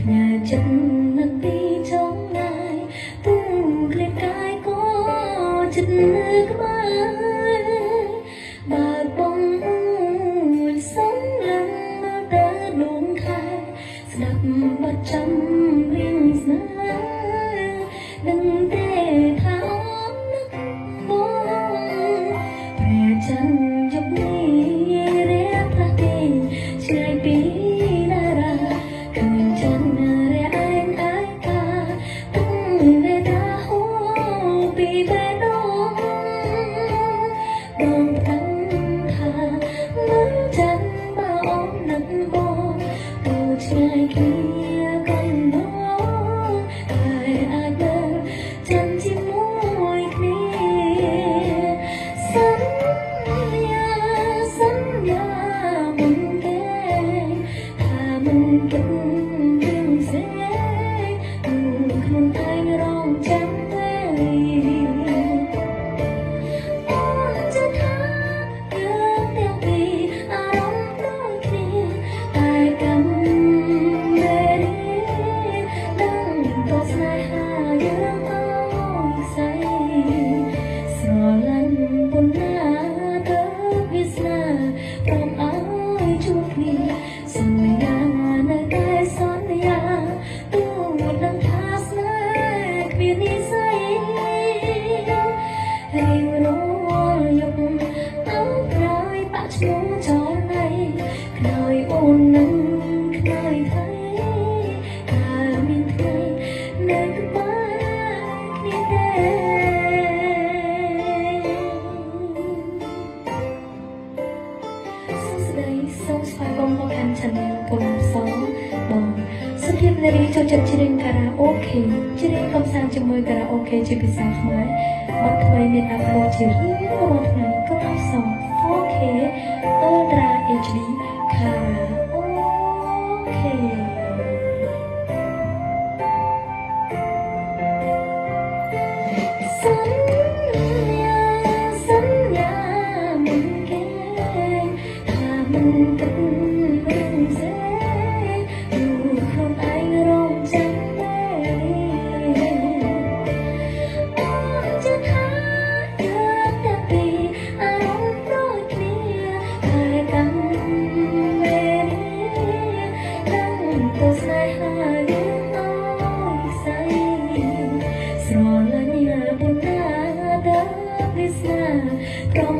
ផ្ញើចិត្តនឹកពីចងណាយទូក្លៀនកាយក៏ចិត្តនៅក្បែរបើបងមួយសំឡឹងមើលទៅដួងខែស្ដាប់បទចំរៀងស្នេហ៍ដឹងទេថាអូននឹកបងព្រះច័ន្ទយប់នេះរះផ្លាស់ទីឆ្ងាយពីតារាឃើញចន្ទរះឯងឯកាទឹកវេតាហូរពីបេះដូងបងដឹងថាមើលចន្ទបើអូននឹកបងទូឆ្ងាយគ្នាកុំបងតែអាចមើលចន្ទជាមួយគ្នាសន្យាសន្យាមុនគេថាមិនគិតរឿងផ្សេងទូខ្លួនឯងរងចាំពេល អូនจะថាយើងទាំងពីរអារម្មណ៍ដូចគ្នាតែកម្មវេរាដឹងតស្នេហាយើងអើយស្អីស្រឡាញ់ប៉ុណ្ណាទៅវាសនាព្រមឲ្យជួបគ្នាសន្យានៅតែសន្យាទូដឹងថាស្នេហ៍គ្មាននិស័យ រៀងរាល់យប់អោក្រោយបាក់ឈ្មោះចោលណៃខ្នើយអូននឹងខ្នើយថៃតើមានថ្ងៃនៅក្បែរគ្នាទេសួស្តីសូមស្វាគមន៍មកកាន់ Channel ពំសបងសុភាពនារីចូលចិត្តច្រៀងខារ៉ាអូខេច្រៀងកំសាន្តជាមួយខារ៉ាអូខេជាភាសាខ្មែរបទថ្មីមាន upload ជារៀងរាល់ថ្ងៃក្រោយស 4K Ultra HD ខារ៉ាអូខេសន្យាសន្យាមិនគេថាមិនគិតរឿងផ្សេងទូខ្លួនឯងរងចាំពេលអូនจะថាយើងតែពីរអារម្មណ៍ដូចគ្នាតែកម្មវេរាដឹងទៅស្នេហាយើងអើយស្អី ស្រឡាញ់ប៉ុណ្ណាដល់វាសនាព្រម